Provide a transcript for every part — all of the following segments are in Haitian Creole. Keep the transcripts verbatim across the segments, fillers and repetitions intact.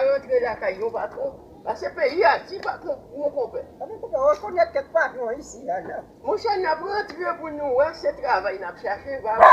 Rantre lakay nou, patwon. Paske peyi a di, patwon, mon konpè. Ebyen, konpè, rekonèt kèk patwon isi a, non. Monchè, n ap rantre pou nou wè, se travay n ap chache, pa vre?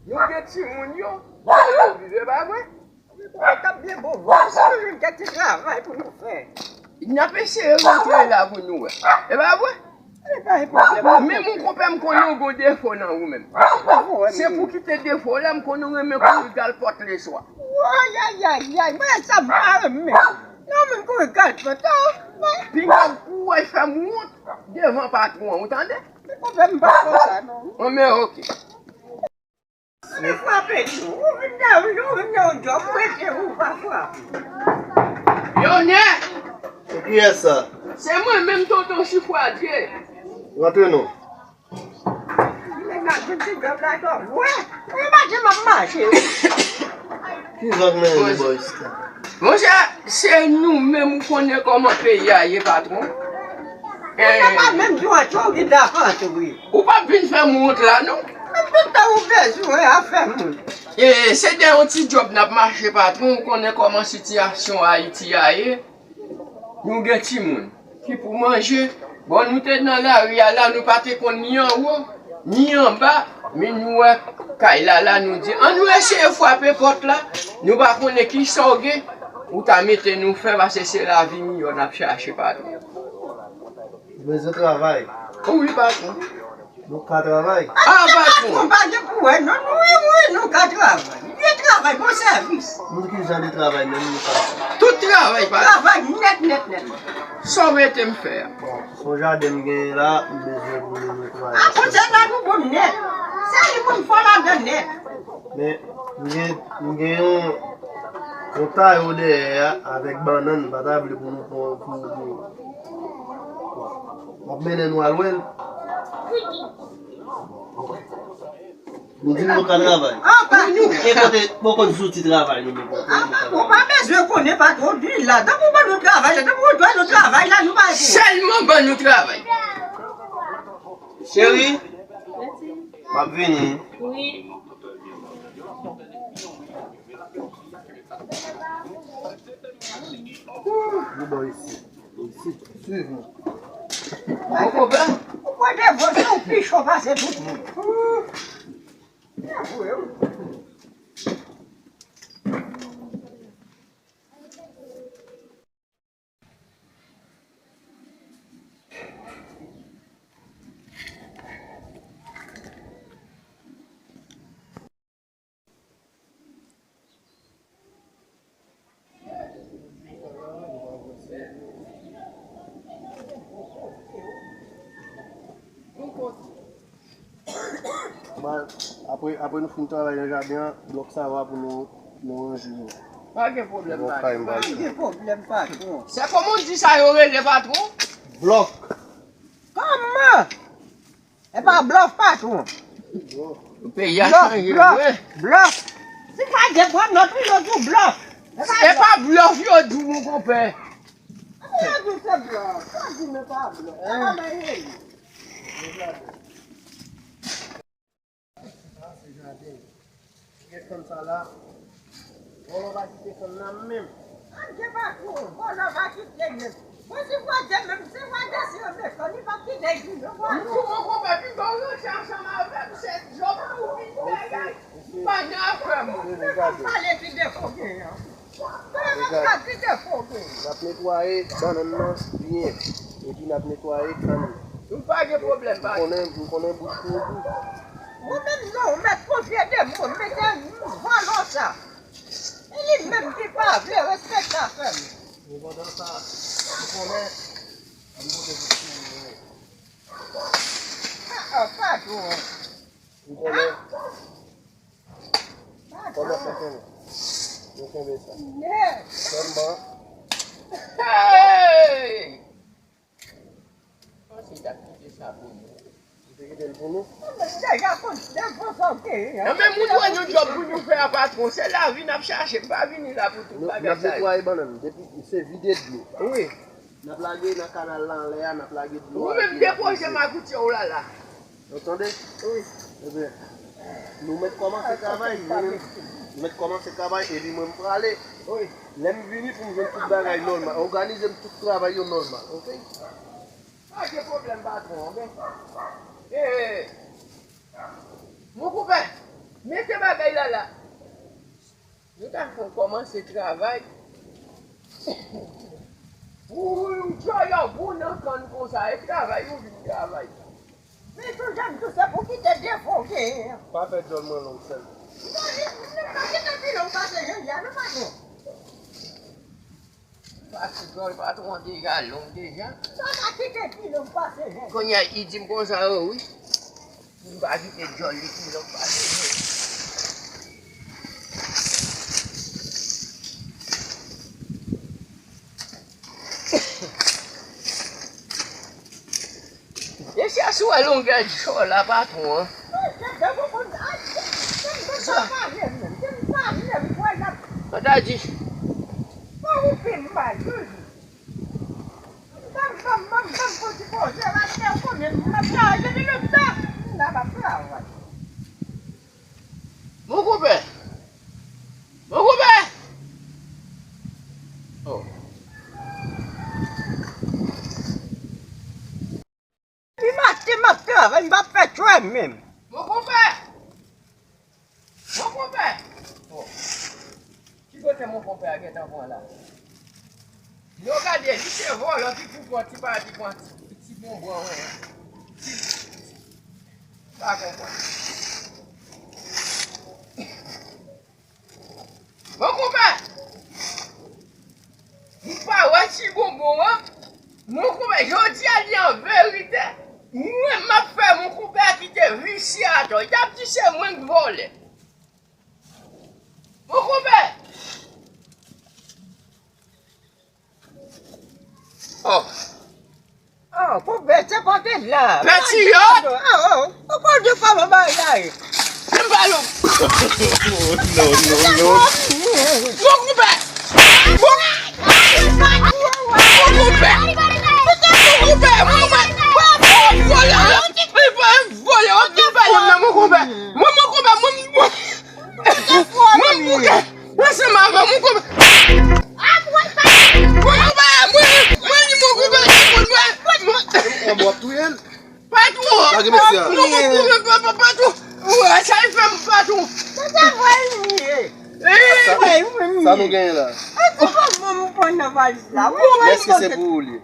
Nou gen timoun yo, fò yo viv, e pa vre? Konpè, t ap byen bon, vre. Si nou jwenn kèk ti travay pou nou fè. N ap eseye rantre la pou nou wè. E pa vre? Men mon konpè, m konnen w gon defo nan ou menm. Se pou kite defo w la, m konnen w renmen kouri kal pòt leswa. Ayayayay, mwen sa m pa renmen. Non, menm kouri kal pòt la. Pinga w kouri fè m wont devan patwon an, ou tande? Men konpè, m pa konsa non. Bon, men oke. Ou vin frape tou. Ou vin nan, ou vin nan yon djòb, ou rete, ou pa frape. Lyonè! Se kiyès sa? Se mwen menm, tonton Chifwadye. Rantre non. Li menm nan vin ti djòb la dò. Wè, ou imajine m ap mache. Ki zòt mennen nou bò isit la? Monchè, se nou menm, ou konnen kòman peyi a ye, patwon. Ou pa menm di w antre, ou gen dap antre. Ou p ap vin fè m wont la, non. Menm tout tan ou bezwen afè moun. E, se de yon ti djòb n ap mache, patwon. Ou konnen kòman sitiyasyon Ayiti a ye. Nou gen timoun ki pou manje. Bon, nou te nan lari a la, nou pa te konn ni anwo, ni anba, men nou wè kay la la, nou di, ann nou eseye frape pòt la. Nou pa konnen kisa w gen, ou ta mete nou fè, paske se lavi miyò n ap chache, patwon. Ou bezwen travay? Wi, patwon. Nou ka travay? Ah, patwon! Patwon, pa gen pou wè, non, nou, wi, wi, nou ka travay. Vye travay, bon sèvis. Nou ki jan de travay menm nou ka fè? Tout travay, patwon. Travay nèt, nèt, nèt. Sa w mete m fè a? Bon, se yon jaden m genyen la, m bezwen pou nou netwaye. Ah, bon, se la nou bon nèt. Se li pou n fè ladan nèt. Men, m gen, m gen yon, yon tayo dèyè a avèk bannann, m pa ta vle pou nou pran pou, pou, m ap mennen nou al wè l. Nou di nou ka travay. E kote, poko zouti travay nou menm? Ou pa bezwen konnen, patwon, di la. Tanpri ban nou travay la, tanpri ban nou travay la, nou pa. Sèlman ban nou travay. Cheri, m ap vini. Wi. Vin bò isit. Isit, swiv mwen. Ou konprann? Ou pran devosyon, ou pi cho pase tout moun. Bon, apre, apre nou fin travay nan jaden an, blòk sa a pou nou, nou ranje nou. Pa gen pwoblèm, patwon. Pa gen pwoblèm, patwon. Se kòman w di sa yo rele, patwon? Blòk. Kòman? E pa blòf, patwon. Peyi a chanje vre. Blòf. Si pa gen pwoblèm, nou toujou di w blòf. E pa blòf yo di w, mon konpè. Yo di w se blòf. Yo di w se pa blòf. E pa mwen ye. Sa se jaden. Kite fanm sa la. Vòlò pa kite fanm nan menm. Adje patwon, vòlò pa kite menm. Bon, si vòlò menm, si vòlò si yo mechan, li pa kite di non, vòlò. Ou konprann, konpè, pi bon rantre ansanm avè m, se djòb pou vin bagay. M pa nan afè moun. Pale ki defo gen an. Gade ki defo gen. N ap netwaye bannann nan byen. Epi n ap netwaye kann. Nou pa gen pwoblèm, pa. M konnen, m konnen bouch nou dou. Ou menm non, ou mèt konfye de mo, mete vòlò sa. E li menm ki pa vle respekte afè m. Men pandan sa, ou konnen, li pote bouch nou. Ah, ah, patwon. Ou konnen. Kòman sa kenbe? Yo kenbe sa. Sèlman. Hey! Panse y ap kite sa pou nou. Ou te kite l pou nou? Deja konn devan sa w te ye a. Nan men moun wè nou djòb pou nou fè a patwon. Se lavi n ap chache. M pa vini la pou tout bagay sa yo. N ap netwaye bannann. Depi se vide dlo. Wi. N ap lage nan kanal la anlè a, n ap lage dlo a. Ou menm depoze makoutye w la la. Ou tande? Wi. Ebyen, nou mèt kòmanse travay, nou menm. M mèt kòmanse travay, epi mwen m prale. Wi. Lè m vini pou m jwenn tout bagay nòmal. Òganize m tout travay yo nòmal, oke? Pa gen pwoblèm, patwon, oke? Eh, mon konpè, mete bagay la la. Nou ta fè w kòmanse travay. Ou, ou, ou djòlè w bon nan kann konsa, e travay ou vin travay. Men tou jan tou se pou kite defo w genyen an. Pa fè djòl mwen long sèl. Non, li, li pa kite pi long pase jan li a, non, patwon. Pase djòl patwon an deja long deja. Sa pa kite pi long pase jan. Kounye a, li di m konsa, o wi. Pou m pa kite djòl li pi long pase jan. E si a sou wè longè djòl la, patwon an. Sa ta di. Mon konpè! Mon konpè! Oh. Depi maten m ap travay, m pa fè tchwè menm. Mon konpè! Mon konpè! Oh. Ki kote mon konpè a gentan pran la? Yo gade, li se vòlò ki pou pran ti pati, pran ti, ti bonbon an. Pa konprann. Mon konpè! M pa wè ti bonbon an. Mon konpè, jodi a li an verite. Mwen m ap fè mon konpè a kite visye atò. Y ap di se mwen k vòlè. Mon konpè! Oh. Oh, pou bèt se pa te la. Patriyòt! Oh, oh, oh, pa de pa mwen bagay. Se pa lo. No, no, no. Mon konpè! Mon, mon konpè! Mon konpè! Mon konpè! Vòlè! Vòlè! Vòlè! Mon konpè! Mwen, mon konpè! Mwen, mwen, mwen, mwen, mwen, ansanm avè w, mon konpè. Mon konpè, mwen, mwen, mon konpè, mwen, mwen, mwen. Mwen, mwen, mwen. Patwon. Lage mesye a. Mwen, mwen, mwen, mwen, patwon. Ou wè sa l fè m, patwon. Sa, sa nou genyen la? Mèsi, se pou ou li.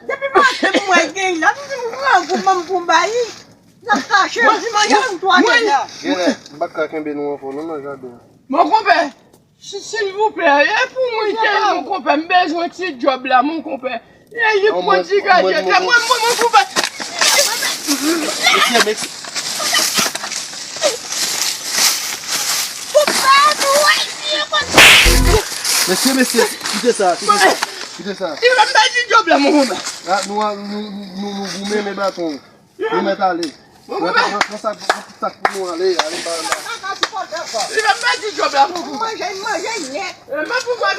Depi maten mwen gen la, m di m grangou, ban m pou m bay. N ap kache, di manje m twa nèg la. Genlè, m pa ka kenbe nou ankò, non, nan jaden an. Mon konpè, si, silvouplè, e pou mwen ke, mon konpè, m bezwen ti djòb la, mon konpè. E li pran ti gadjèt la, mwen, mwen, mon konpè. Mesye, mesye. Mesye, mesye, kite sa, kite sa, kite sa. Li fè m bay ti djòb la, mon konpè. Ah, nou, nou, nou, nou goumen, men baton. Nou mèt ale. Pran, pran, pran sa, pran tout sa k pou nou ale, ale ba, ba. Li fè m pèdi djòb la pou ou. Manje, manje nèt. E, men pou mwen,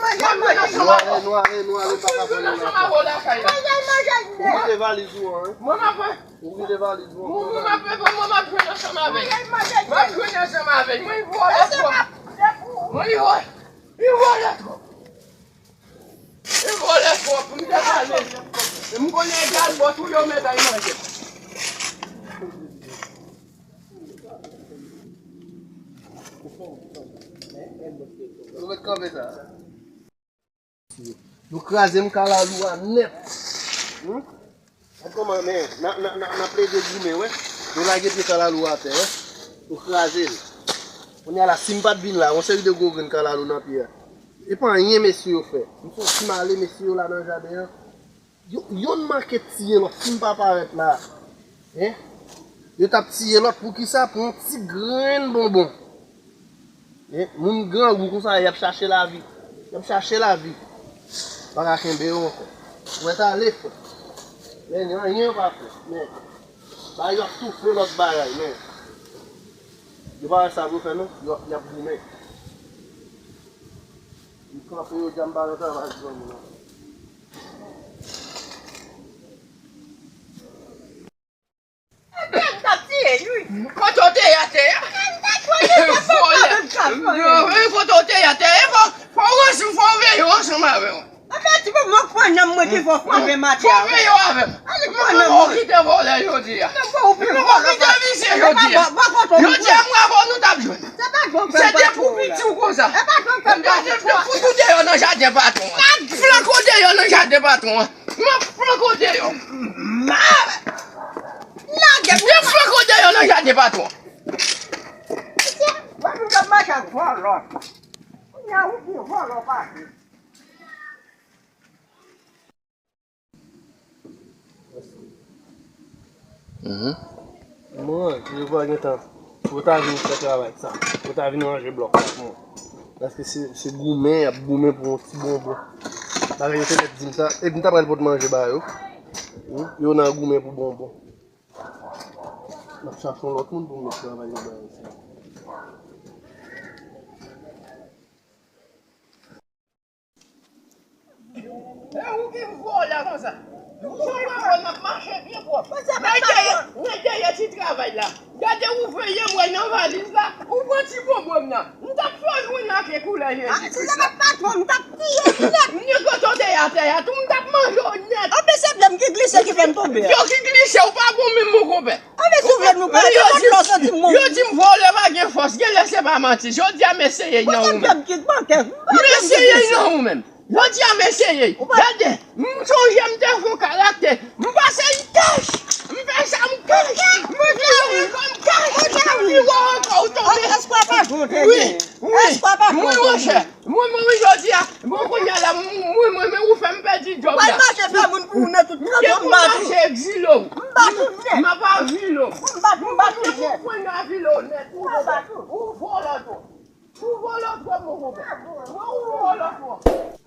manje, manje. Nou ale, nou ale, nou ale, pa ka fè nou la. Manje, manje nèt. Ou vide valiz ou an, wi. Mwen, mwen, mwen. Ou vide valiz ou an. Mwen, mwen, mwen, mwen, mwen, mwen jwenn ansanm avè l. Manje, manje nèt. Mwen jwenn ansanm avè l. Mwen, li vòlè twòp. Mwen, li vòlè. Li vòlè twòp. E vòlè twòp, m te pale. M konnen e galbòt ou yo met ay manje. Nou met kanpe sa. Nou kraze m kalalou a nèt. Hmm? Gad kòman, men, n a, n a, n a, n a plede goumen, wè. Nou lage pye kalalou atè, wè. Nou kraze l. Kounye a la, si m pa t vin la, yon seri de gwo grenn kalalou nan pye a. E pa anyen mesye yo fè. M santi m ale, mesye yo la nan jaden an. Yo, yonn manke tiye lòt, si m pa parèt la. Hein? Yo t ap tiye lòt, poukisa? Pou yon ti grenn bonbon. Men, moun grangou konsa, y ap chache lavi. Y ap chache lavi. Pa ka kenbe yo ankò. Ou mèt ale, frè. Men, anyen yo pa fè. Men, ba yo ap toufe lòt bagay, men. Yo pa wè sa pou fè, non? Yo, y ap goumen. Yo kanpe, yo di a m pa nan travay, zanmi, non. Ebyen, m t ap tiye l, wi. Kote w te ye atè a? M t ap tiye l. Ansanm avè w. Anben, ti bobo, mwen pran nanm mwen ki fò frape maten. Frape yo avè m. Mwen kite vòlè jodi a. Mwen kite visye jodi a. Jodi a, mwen avè w, nou t ap jwenn. Se de pou piti w konsa. Mwen fout ou deyò nan jaden patwon an. Flanke w deyò nan jaden patwon an. Mwen flanke w deyò. Mwen flanke w deyò nan jaden patwon an. Mwen mache ak vòlò. Kounye a, ou di vòlò pase. Mhm. Mwen, yo pa gen tan. Yo ta vin fè travay sa. Yo ta vin ranje blòk la pou mwen. Paske se, se goumen, y ap goumen pou yon ti bonbon. Bagay yo te mèt di m sa. Epi m ta pral pot manje ba yo. Wi, yo nan goumen pou bonbon. M ap chache yon lòt moun pou m met travay nan bagay sa. E ou ki vòlè konsa? Ou vòlè, w ap mache byen pwòp. Nèg dèyè, nèg dèyè ti travay la. Gade ou veye m wè nan valiz la. Ou pran ti bonbon m nan. M t ap fè w jwenn ak koulè Jezi Kris la. Patwon, m t ap tiye w nèt. Nèg kote w te ye atè a tou, m t ap manje w nèt. Anben se vle m ki glise ki fè m tonbe a. Yo ki glise, ou pa bon menm, mon konpè. Anben si w vle nou pale, se kot lò soti moun. Yo di m vòlè pa gen fòs, genlè se pa manti. Jodi a m eseye nan ou menm. M eseye nan ou menm. Jodi a m eseye. Gade, m sonje m te fon karaktè. M pase m kach. M fè sa m kach. M vire ankò m kach. M vire ankò ou tonbe. Wi, wi. Wi, monchè. Mwen, mwen, mwen, jodi a, bon, kounye a la, mwen, mwen, mwen, ou fè m pèdi djòb la. Ou pral mache fè moun pou ou nan tout kran, m bat ou. M mache egzile w. M bat ou nèt. M ap avile w. M bat ou, m bat ou nèt. Ou pran avile w nèt. M bat ou. Ou vòlò twòp. Ou vòlò twòp, mon konpè. Mwen, ou vòlò twòp.